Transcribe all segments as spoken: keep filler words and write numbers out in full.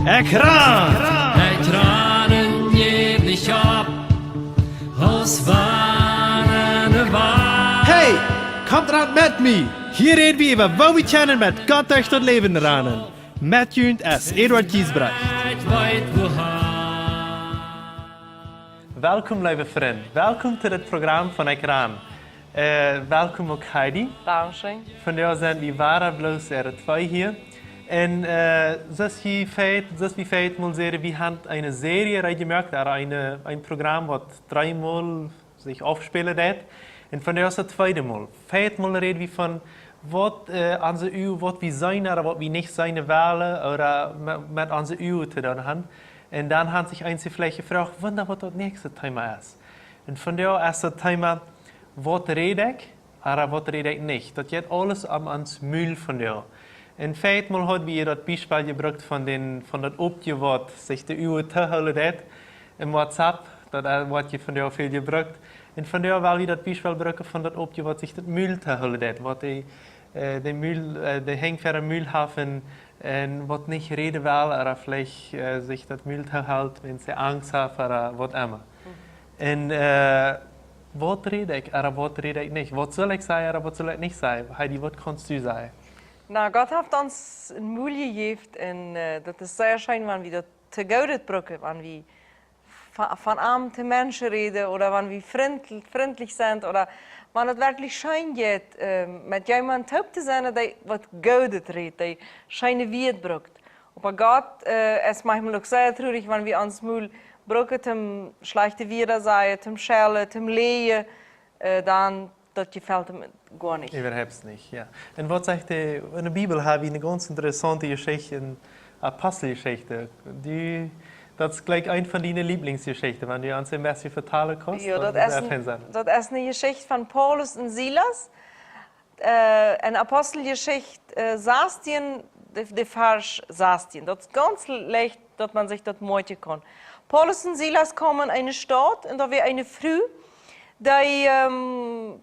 Ekjran! Ekjran, jäw nich opp, aus wann ne Wal. Hey, komt ran met mie! Hia räd wie äwa, woo wie kjennen met Gott derch daut Läwen ranen. Met junt es Eduard Giesbrecht. Ekj weet woha. Welkom, leewe Frind. Welkom to dit Program von Ekjran. Äh, welkom uk Heidi. Dankscheen. Vondoag sent wie wada bloos äare twee hia. Un, äh, soo aus jie weet, soo aus wie vejät Mol säden, wie haben eene Serie reed jemoakt, ooda eene, een Program, waut dree Mol sikj aufspälen deed. Un vondoag es daut tweede Mol. Vejät Mol räd wie von waut, äh, onse Uagen, waut wie seenen, ooda waut wie nich seenen wellen, ooda me-, met onse Uagen to doonen haben. Un dan haben sikj eenje veleicht jefroagt, wunda waut daut näakjste Thema es. Un vondoag es daut Thema, waut räd ekj, ooda waut räd ekj nich. Daut jeit aules om ons Mul vondoag. Un vejät Mol haud wie daut Biespel jebrukt von dän, von daut Opje, waut sikj de Uagen toohoolen deed. En WhatsApp, daut, äh, woat je vondoag väl jebrukt. Un vondoag well wie daut Biespel bruken von daut Opje, waut sikj daut Mul toohoolen deed, waut de, äh, de Mul, äh, de Henj ver daut Mul haft un, un waut nich räden well, ooda veleicht, äh, sikj daut Mul toohelt, wan see Angst haft ooda waut emma. Un, äh, waut räd ekj, ooda waut räd ekj nich? Waut saul ekj sajen, ooda waut saul ekj nich sajen? Heidi, waut kaust du sajen? Na, Gott haft ons een Mul jejäft un, äh, daut es sea scheen, wan wie daut to Goodet brucken, wan wie va-, von am to Menschen räden ooda wan wie frint-, frintlich sent ooda wan et werkjlich scheen jeit, äh, met jemaunt toop to sennen, dee waut Goodet rät, dee scheene Wieed brukt. Oba Gott, äh, es maunchmol uk sea trurich, wan wie ons Mul brucken, om schlajchte Wieed sajen, om schellen, om läajen, äh, dan daut jefelt am goanich. Äwahaupt nich, jo. Un waut sajcht de, enne Bibel hab wie eene gaunz interessaunte Jeschicht, eene Aposteljeschicht. Dee, daut es jlikj eene von diene Lieblingsjeschichten, wan du ons een bät vetalen kaust, jo, daut es eene, daut es eene Jeschicht von Paulus un Silas. Äh, en Aposteljeschicht, äh, sastieen, de, de Varsch sastieen. Daut es gaunz leicht, daut maun sikj daut moakjen kaun. Paulus un Silas kjeemen en eene Staut un doa wia eene Fru, dee, ähm,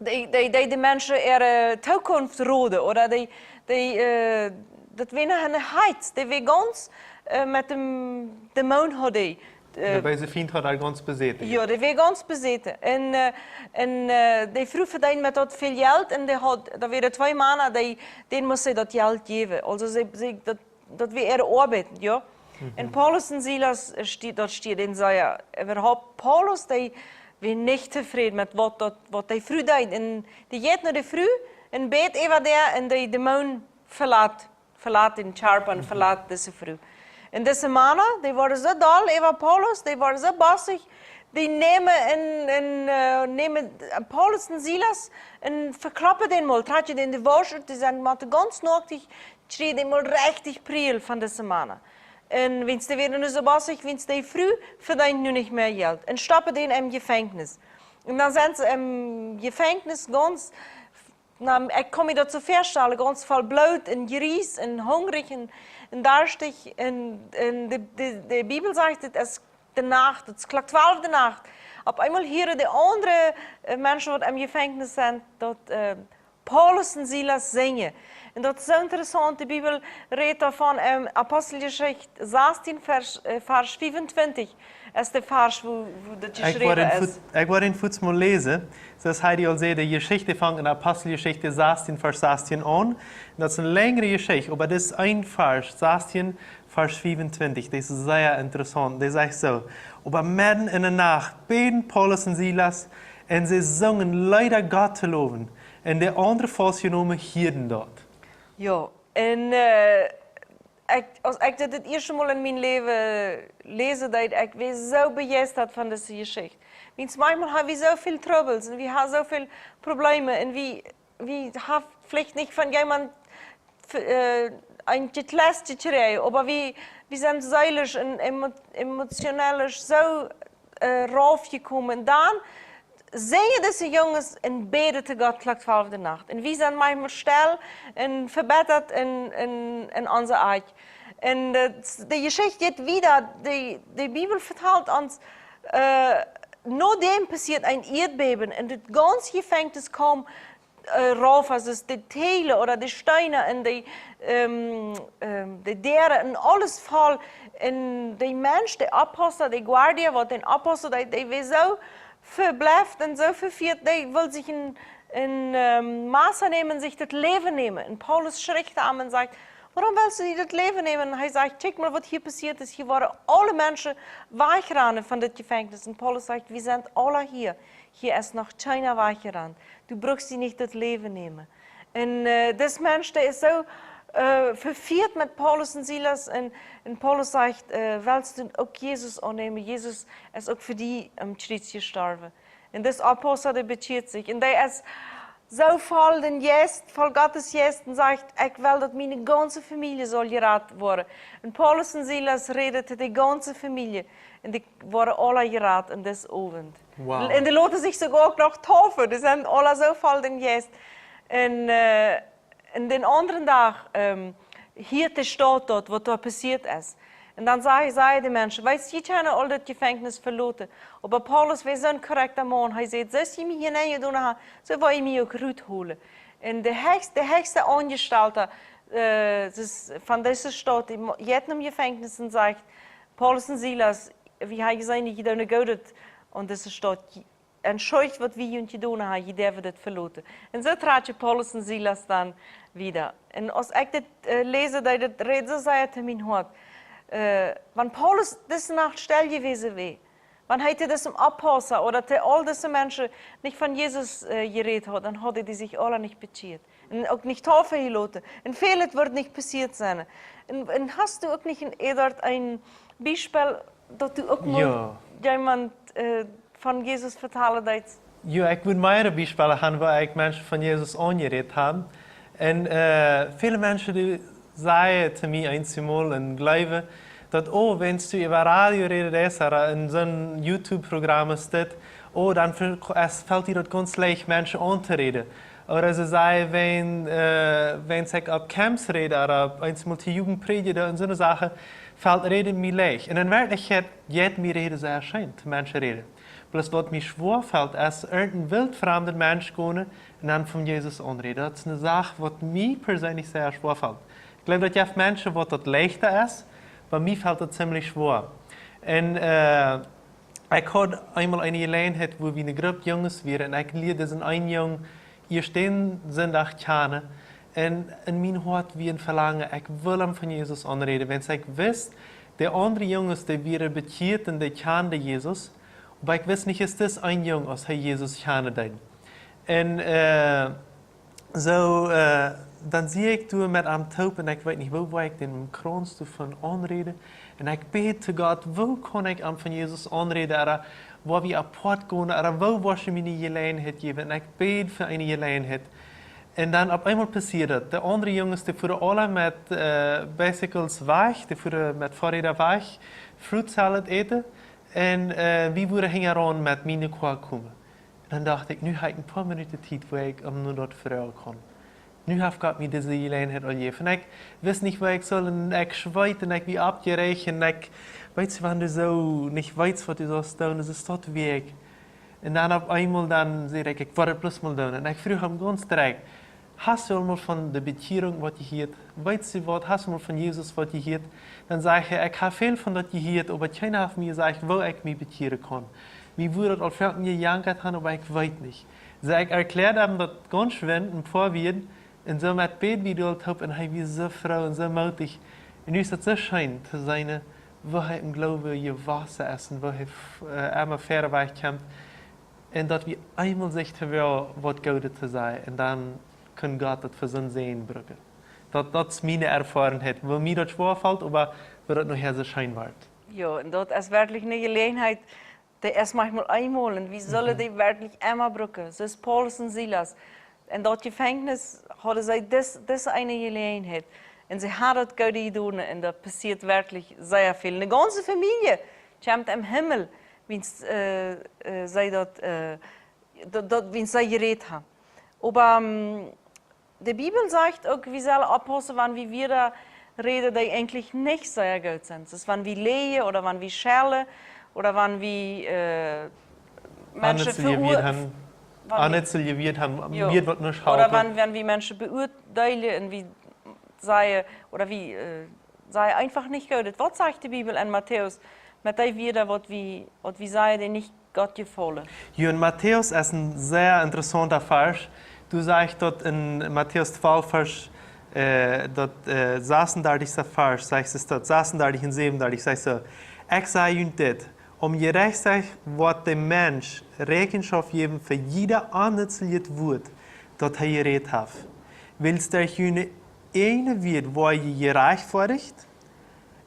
dee, dee, dee de Menschen äare Zukunft rode, ooda dee, dee, äh, daut wia eene Heets, dee wia gaunz, äh, met däm Dämon haud dee, äh, de beese Fient haud ar gaunz besäten, jo, jo, dee wia gaunz besäten. Un, äh, un, äh, dee Fru vedeend met daut väl Jelt un dee haud, doa wieren twee Mana, dee, dän must see daut Jelt jäwen. Aulsoo see, see, daut daut wia äare Oabeit, jo. Mhm. Un Paulus un Silas, äh, stie-, daut stieet en sea, äwahaupt Paulus, dee wia nich tofräd met waut daut, waut dee Fru deed. Un dee jeit no de Fru un bät äwa däa un de Dämon velat, velat dän Kjarpa un, mhm, velat dise Fru. Un dise Mana, dee worden soo doll äwa Paulus, dee worden soo bossich, dee nämen un, un, äh, nämen, äh, Paulus un Silas un vekloppen dän mol, trakjen dän de Wausch ut, dee sent mau gaunz noaktich, kjrieejen dee mol rechtich Priel von dise Mana. Un wiels dee wieren nu soo bossich, wiels dee Fru vedeend nu nich mea Jelt. Un stoppen dän em Jefenkjnis. Un dan sent see em Jefenkjnis gaunz, na, ekj kaun mie daut soo väastalen, gaunz voll Bloot un jries un hungrich un, un darstich. Un, un de, de, de Bibel sajcht, et es de Nacht, et es Klock twalf de Nacht. Opp eemol hieren de aundre, äh, Menschen, waut em Jefenkjnis sent, daut, äh, Paulus un Silas sinjen. Un daut es soo interessaunt, de Bibel rät doavon, ähm, Aposteljeschicht sastieen, Varsch, äh, Varsch fiefuntwintich, es de Varsch, wua, wua daut jeschräwen es. Ekj woa dän fuats mol läsen. Soo aus Heidi aul säd, de Jeschicht fangt en Aposteljeschicht sastieen, Varsch sastieen aun. Un daut es eene lenjre Jeschicht, oba dit es een Varsch, sastieen, Varsch fiefuntwintich, dee es sea interessaunt. Dee sajcht soo: Oba medden enne Nacht bäden Paulus un Silas un see sungen Leeda Gott to lowen. Un de aundre Faustjenomen hieeden daut. Jo, un, äh, ekj, aus ekj dit, dit ieeschte Mol en mien Läwen läsen deed, ekj wia soo bejeistat von dise Jeschicht. Wiels maunchmol ha wie soo väl Trubbels un wie ha soo väl Probleme un wie, wie ha veleicht nich von jemaunt f-, äh, een Jetlast jekjräajen, oba wie, wie sent seelisch un emo-, emotionell soo, äh, raufjekomen. Un dan sinjen dise Junges un bäden to Gott Klock twalf de Nacht. Un wie sent maunchmol stell un vebittat un, un, un onse Eid. Un, äh, de Jeschicht jeit wieda, de, de Bibel vetalt ons, äh, nodäm passieet een Ieedbäben un daut gaunze Jefenkjnis kjeem äh, rauf, aulsoo de Täle ooda de Steena un de, ähm, ähm, de Däare un aules voll. Un de Mensch, de Apostel, de Guardia, waut dän Apostel, dee, dee wia soo veblefft un soo vefieet, dee wull sikj een, een, ähm, Massa nämen, sikj daut Läwen nämen. Un Paulus schricht am un sajcht: "Wuarom west du die daut Läwen nämen?" Un hee sajcht: "Kjikj mol, waut hia passieet es. Hia wieren aule Menschen wajchjerannen von dit Jefenkjnis." Un Paulus sajcht: "Wie sent aule hia. Hia es noch kjeena wajchjerant. Du bruckst die nich daut Läwen nämen." Un, äh, dis Mensch, dee es soo, äh, vefieet met Paulus un Silas. Un, un Paulus sajcht: "Äh, west du uk Jesus aunnämen? Jesus es uk fa die aum Kjriez jestorwen." Un dis Apostel, dee bekjieet sikj. Un dee es soo voll dän Jeist, voll Gottes Jeist, un sajcht: "Ekj well, daut miene gaunze Famielje saul jerat woaren." Un Paulus un Silas räden to de gaunze Famielje. Un dee woaren aule jerat en dis Owent. Wow. Un dee loten sikj soogoa uk noch deepen. Dee sent aule soo voll dän Jeist. Un, äh, un dän aundren Dach, ähm, hieet de Staut daut, waut doa passieet es. Un dan säd, säd de Mensch: "Weetst, jie kjennen aul daut Jefenkjnis veloten. Oba Paulus wia soon korrekta Maun. Hee säd: Soo aus jie mie hia nenjedonen haben, soo woa jie mie uk rutholen." Un de hechst-, de hechste Aunjestalta, äh, es von dise Staut, dee mo-, jeit nom Jefenkjnis un sajcht: "Paulus un Silas, wie haben jeseenen, jie doonen Goodet aun dise Staut. Entschuldicht, waut wie junt jedonen haben, jie derwen dit veloten." Un soo trocken Paulus un Silas dan wieda. Un aus ekj dit, äh, läs, daut, daut rät soo sea to mien Hoat. Äh, wan Paulus dise Nacht stell jewast wia, wan hee to disen Apostel ooda to aul dise Menschen nich von Jesus, äh, jerät haud, dan hauden dee sikj aule nich bekjieet. Un uk nich deepen jeloten. Un väl, daut wudd nich passieet sennen. Un, un hast du uk nich een, Eduard, een Biespel, daut du uk mol Jo. jemaunt, äh, von Jesus vetalen deetst? Jo, ekj wudd mea Biespels haben, wua ekj Menschen von Jesus aunjerät hab. Un, äh, väle Menschen, dee sajen to mie eenjemol un jleewen, daut, oh, wan du äwa Radio räden deist ooda en soon YouTube-Programm es dit, oh, dan fe-, es, felt die daut gaunz leicht, Menschen auntoräden. Ooda see sajen, wan, äh, wan ekj opp Camps räd ooda eenjemol to Jugend prädjen un soone Sachen, felt Räden mie leicht. Un en Werkjlichkjeit jeit mie Räden sea scheen, to Menschen räden. Bloos waut mie schwoa felt, es irjent een weltfremden Mensch gonen un dan von Jesus aunräden. Daut es eene Sach, waut mie perseenlich sea schwoa felt. Ekj jleew, daut jeft Menschen, waut daut leichta es, oba mie felt daut zimlich schwoa. Un, äh, ekj haud eemol eene Jeläajenheit, wua wie eene Grupp Junges wieren, un ekj lieed disen eenen Jung ieescht dän Sindach kjanen. Un en mien Hoat wia een Velangen, ekj well am von Jesus aunräden. Wiels ekj wist, de aundre Junges, dee wieren bekjieet un dee kjanden Jesus. Oba ekj wist nich, es dis een Jung, aus hee Jesus kjanen deed. Un, äh, soo, äh, dan sie ekj doa met am toop un ekj weet nich, woo, woo ekj dän Krauns doavon aunräd. Un ekj bäd to Gott, woo kaun ekj am von Jesus aunräden, ooda wua wie apoat gonen, ooda woo woascht du mie eene Jeläajenheit jäwen? Un ekj bäd fa eene Jeläajenheit. Un dan opp eemol passieed daut. De aundre Junges, dee fuaren aule met, äh, bicycles wajch, dee fuaren met Foatrad wajch, Fruit Salad äten. Un, äh, wie wudden hinjaraun met miene Koa komen. Dan docht ekj, nu hab ekj een poa Minuten Tiet, wua ekj am nu daut froagen kaun. Nu haft Gott mie dise Jeläajenheit aul jejäft. Un ekj wist nich, woo ekj sull, un ekj schweet, un ekj wia oppjeräacht, un ekj, weetst, wan du soo nich weetst, waut du saust doonen, dan es daut wajch. Un dan opp eemol, dan säd ekj, ekj woa daut bloos mol doonen. Un ekj fruach am gaunz direkt: "Hast du aul mol von de Bekjierunk waut jehieet? Weetst du waut? Hast du aul mol von Jesus waut jehieet?" Dan säd hee: "Ekj hab väl von daut jehieet, oba kjeena haft mie jesajcht, woo ekj mie bekjieren kaun. Mie wudd daut aul foaken jejankat haben, oba ekj weet nich." Soo, ekj erkjläad am daut gaunz schwind, een poa Wieed, un soo met bäd wie doa toop, un hee wia soo froo un soo mootich. Un nu es daut soo scheen to seenen, woo hee em Gloowen jewossen es un woo hee f-, äh, emma wieda wajch kjemt. Un daut wie eemol seenen, woo, waut Goodet to sennen. Un dan kaun Gott daut fa sienen Säajen brucken. Daut, daut es miene Erfoarenheit. Woo mie daut schwoa felt, oba woo daut nohäa soo scheen woat. Jo, un daut es werkjlich eene Jeläajenheit, dee es manchmol eemol, un wie sellen Mhm. dee werkjlich emma brucken. Soo aus Paulus un Silas. En daut Jefenkjnis hauden see dis, dise eene Jeläajenheit. Un see hauden daut Goodet jedonen, un daut passieet werkjlich sea väl. Eene gaunze Famielje kjemt em Himmel, wiels, äh, äh, see daut, äh, daut, daut, wiels see jerät haben. Oba, ähm, de Bibel sajcht uk, wie sellen oppaussen, wan wie Wieed räden, dee eejentlich nich sea goot sent. Daut es, wan wie läajen ooda wan wie schellen ooda wan wie, äh, Menschen Aundre Wieed veru-, haben. Wan wie, aunätzlich jewieet haben, jo, jewieet waut nich ooda haulpen, wan, wan wie Menschen beuadelen un wie sajen, ooda wie, äh, sajen eefach nich goot. Waut sajcht de Bibel en Matäus met dee Wieed, waut wie, waut wie sajen, dee nich Gott jefaulen? Jo, en Matäus es een sea interessaunta Varsch. Doa sajcht daut en Matäus twalf, Varsch, äh, daut, äh, sasuntachtichste Varsch, sajcht et daut, sasuntachtichste un säwenuntachtichste, sajcht soo: Ekj saj junt dit, om Jerajchtichkjeit woat de Mensch Räakjenschoft jäwen fa jieda aunätzlichet Wuat, daut hee jerät haft. Wiels derch june ieejne Wieed woa jie jerajchtfoadicht,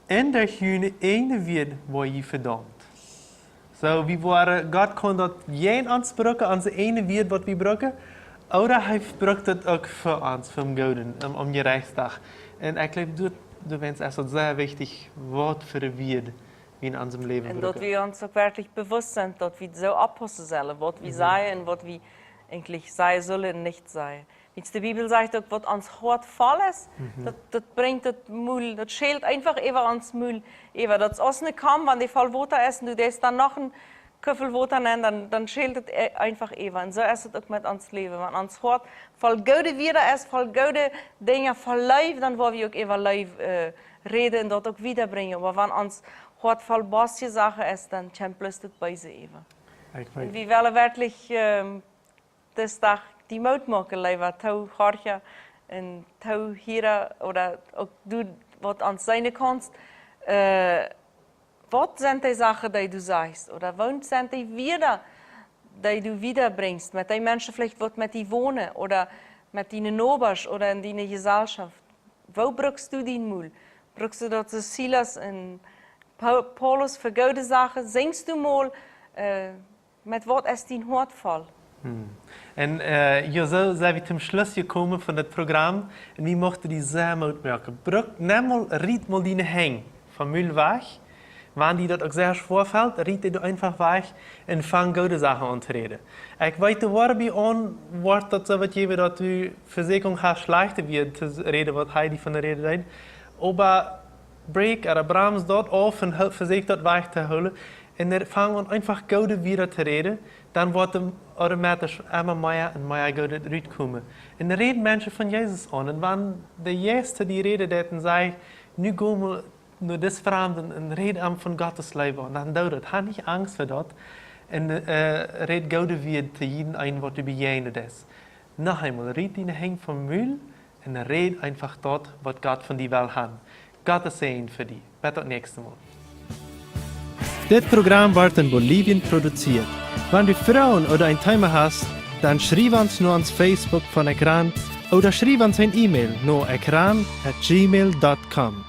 un derch june ieejne Wieed woa jie vedaumt. Soo, wie woaren, Gott kaun daut jäajen ons brucken, onse ieejne Wieed, waut wie brucken, ooda hee brukt daut uk fa ons, fa dän Gooden, om, om Jerajchtichkjeit. Un ekj jleew, doa, doawäajen es daut sea wichtich, waut fa Wieed wie en onsem Läwen brucken. Un daut wie ons uk werkjlich bewusst sent, daut wie soo oppaussen sellen, waut wie, mhm, sajen un waut wie eejentlich sajen sellen un nich sajen. Wiels de Bibel sajcht uk, waut ons Hoat voll es, mhm, daut, daut brinjt daut Mul, daut schält eefach äwa ons Mul äwa. Daut es aus eene Kaum, wan dee voll Wota es un du deist dan noch een Kuffel Wota nenn, dan, dan schält et e-, eefach äwa. Un soo es et uk met ons Läwen. Wan ons Hoat voll goode Wieed es, voll goode Dinja, voll Leew, dan woa wie uk äwa Leew, äh, räden un daut uk wiedabrinjen. Oba wan ons Hoat voll boosje Sachen es, dan kjemt bloos daut Beese äwa. Ekj weet. Un wie wellen werkjlich, ähm, dis Dach die Moot moaken, leewa Toohorcha un Toohiera, ooda uk du, waut ons seenen kaust, äh, waut sent dee Sachen, dee du sajchst, ooda waut sent dee Wieed, dee du wiedabrinjst, met dee Menschen veleicht, waut met die wonen, ooda met diene Nobasch, ooda en diene Jeselschoft? Woo brukst du dien Mul? Brukst du daut soo aus Silas un Pau-, Paulus fa goode Sachen? Sinjst du mol, äh, met waut es dien Hoat voll? Hm. Un, äh, jo, soo sent wie toom Schluss jekomen von daut Program. Un wie muchten die sea Moot moaken. Bruk, nemm mol, riet mol diene Henj vom Mul wajch. Wan die daut uk sea schwoa felt, riet dee eefach wajch un fang goode Sachen aun to räden. Ekj weet, doa woat bie ons, woat daut soo waut jäwen, daut du Vesieekjunk hast, schlajchte Wieed to s-, räden, waut hee die von räden deed. Oba break ooda brems daut auf un hel-, vesieekj daut wajch to hoolen. Un dan fang aun eefach goode Wieed to räden, dan woat et automatisch emma mea un mea Goodet rutkomen. Un räd Menschen von Jesus aun. Un wan de Jeist die räden deit un sajcht: "Nu go mol no disen Framden un räd am von Gott siene Leew aun", dan doo daut. Hab nich Angst fa daut. Un, äh, räd goode Wieed to jieda een, waut du bejäajnen deist. Noch eemol, riet diene Henj vom Mul un räd eefach daut, waut Gott von die well haben. Gott sienen Säajen fa die. Bat daut näakjste Mol. Dit Program woat en Bolivien produzieet. Wan du Froagen ooda een Thema hast, dan schriew ons no ons Facebook von Ekran ooda schriew ons eene E-Mail no ekran at gmail dot com.